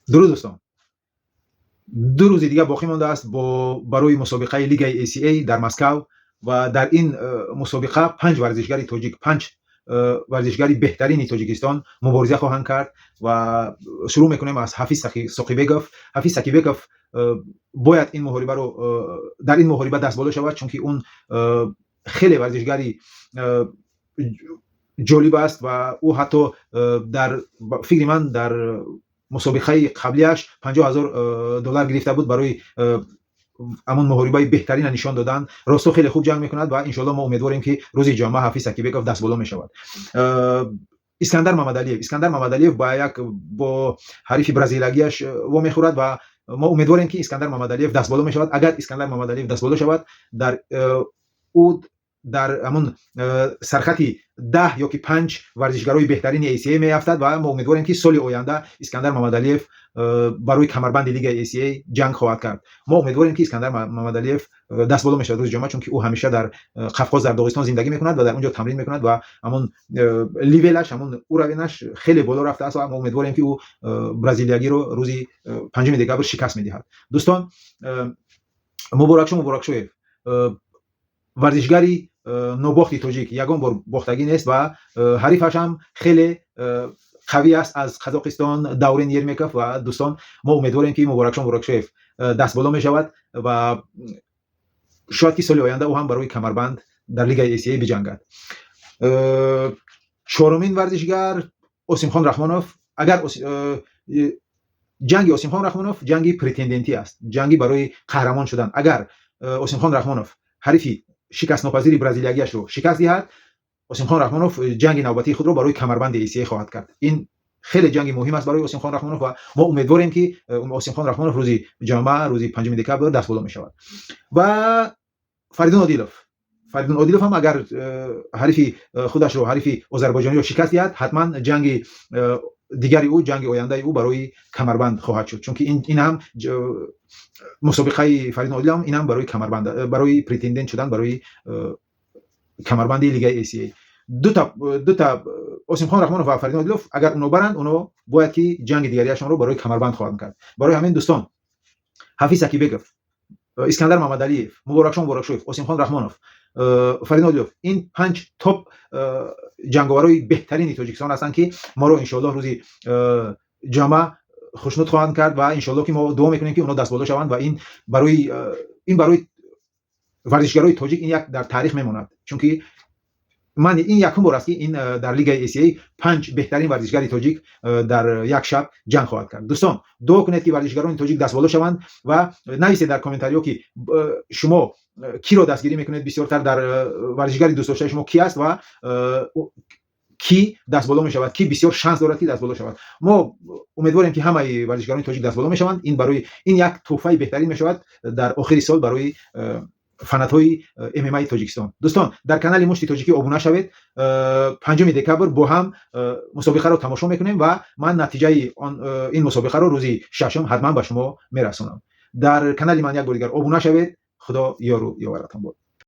Дуруд, дӯстон! 2 рӯзи дигар боқӣ мондааст бо барои мусобиқаи лигаи ACA дар Москав ва дар ин мусобиқа панҷ варзишгари тоҷик, панҷ варзишгари беҳтарини Тоҷикистон мубориза хоҳанд кард ва шурӯъ мекунем аз Ҳафиз Соқибеков. Ҳафиз Сакибеков бояд ин муҳорибаро дар ин муҳориба дастболо шавад, чунки он хеле варзишгари ҷолиб аст ва ӯ ҳатто дар фикри ман дар мусобиқаи қаблиаш 50 000 доллар гирифта буд барои ҳамон муҳорибаи беҳтарина нишон додан. Росто, хеле хуб ҷанг мекунад ва иншоалло мо умедворем, ки рӯзи ҷумъа Ҳафиз Сакибеков дастболо мешавад. Искандар Мамадалиев. Искандар Мамадалиев ба як бо ҳарифи бразилагиаш вомехӯрад ва мо умедворем, ки Искандар Мамадалиев дастболо мешавад. Агар Искандар Мамадалиев дастболо шавад, дар ӯ дар ҳамон сархати 10 ё ки панҷ варзишгарои беҳтарини ACA меафтад ва мо умедворем, ки соли оянда Искандар Мамадалиев барои камарбанди лигаи ACA ҷанг хоҳад кард. Мо умедворем, ки Искандар Мамадалиев дастболо мешавад рӯзи ҷумъа, чунки ӯ ҳамеша дар Қафқоз, дар Доғистон зиндагӣ мекунад ва дар он ҷо тамрин мекунад ва ҳамон level аш, ҳамон уровень аш хеле боло рафтааст ва мо умедворем, ки ӯ бразилиягиро рӯзи 5 декабр шикаст медиҳад. Дӯстон, Муборакшо Муборакшоев, варзишгари нобохти тоҷик, ягон бор бохтагӣ нест ва ҳарифаш ҳам хеле қавӣ аст, аз Қазоқистон Даврен Ермеков. Ва дӯстон, мо умедворем, ки Муборакшо Муборакшоев дастболо мешавад ва шояд ки соли оянда ӯ ҳам барои камарбанд дар лигаи ACA биҷангад. Чорумин варзишгар Осимхон Раҳмонов. Агар ҷанги Осимхон Раҳмонов ҷанги претендентӣ аст, ҷанги барои қаҳрамон шудан. Агар Осимхон Раҳмонов ҳарифи шикастнопазири бразилиягиашро шикаст диҳад, Осимхон Раҳмонов ҷанги навбатии худро барои камарбанди ACA хоҳад кард. Ин хеле ҷанги муҳим аст барои Осимхон Раҳмонов ва мо умедворем, ки Осимхон Раҳмонов рӯзи ҷумъа, рӯзи 5 декабр дастболо мешавад. Ва Фаридун Одилов. Фаридун Одилов ҳам агар ҳарифи худашро, ҳарифи озарбойҷониро шикаст диҳад, ҳатман ҷанги дигари ӯ, ҷанги ояндаи ӯ барои камарбанд хоҳад шуд, чунки ин ҳам мусобиқаи Фаридун Одилов, ин ҳам барои камарбанд, барои претендент шудан барои камарбанди лигаи ACA. Дута Осимхон Раҳмонов ва Фаридун Одилов, агар оно баранд, оно бояд ки ҷанги дигариашонро барои камарбанд хоҳанд кард. Барои ҳамин, дӯстон, Ҳафиз Акибеков, Искандар Мамадалиев, Муборакшо Муборакшоев, Осимхон Раҳмонов, Фаридун Одилов — ин панҷ топ ҷанговарои беҳтарини Тоҷикистон ҳастанд, ки моро иншоаллоҳ рӯзи ҷумъа хушнуд хоҳанд кард ва иншоаллоҳ ки мо дуо мекунем, ки онҳо дастболо шаванд. Ва ин барои варзишгарои тоҷик ин як дар таърих мемонад, чунки ман ин якум бор аст, ки ин дар лигаи ACA панҷ беҳтарин варзишгари тоҷик дар як шаб ҷанг хоҳад кард. Дӯстон, дуо кунед, ки варзишгарони тоҷик дастболо шаванд ва нависед дар комментариҳо, ки шумо киро дастгирӣ мекунед бисёртар, дар варзишгари дӯстдоштаи шумо ки аст ва кӣ дастболо мешавад, кӣ бисёр шанс дорад, ки дастболо шавад. Мо умедворем, ки ҳамаи варзишгарони тоҷик дастболо мешаванд. Ин барои ин як тӯҳфаи беҳтарин мешавад дар охири сол барои фанатҳои ММАи Тоҷикистон. Дӯстон, дар канали Мушти Тоҷикӣ обуна шавед. 5 декабр бо ҳам мусобиқаро тамошо мекунем ва ман натиҷаи ин мусобиқаро рӯзи шашум ҳатман ба шумо мерасонам. Дар канали ман як бор дигар обуна шавед. Худо ёру ёваратон бод.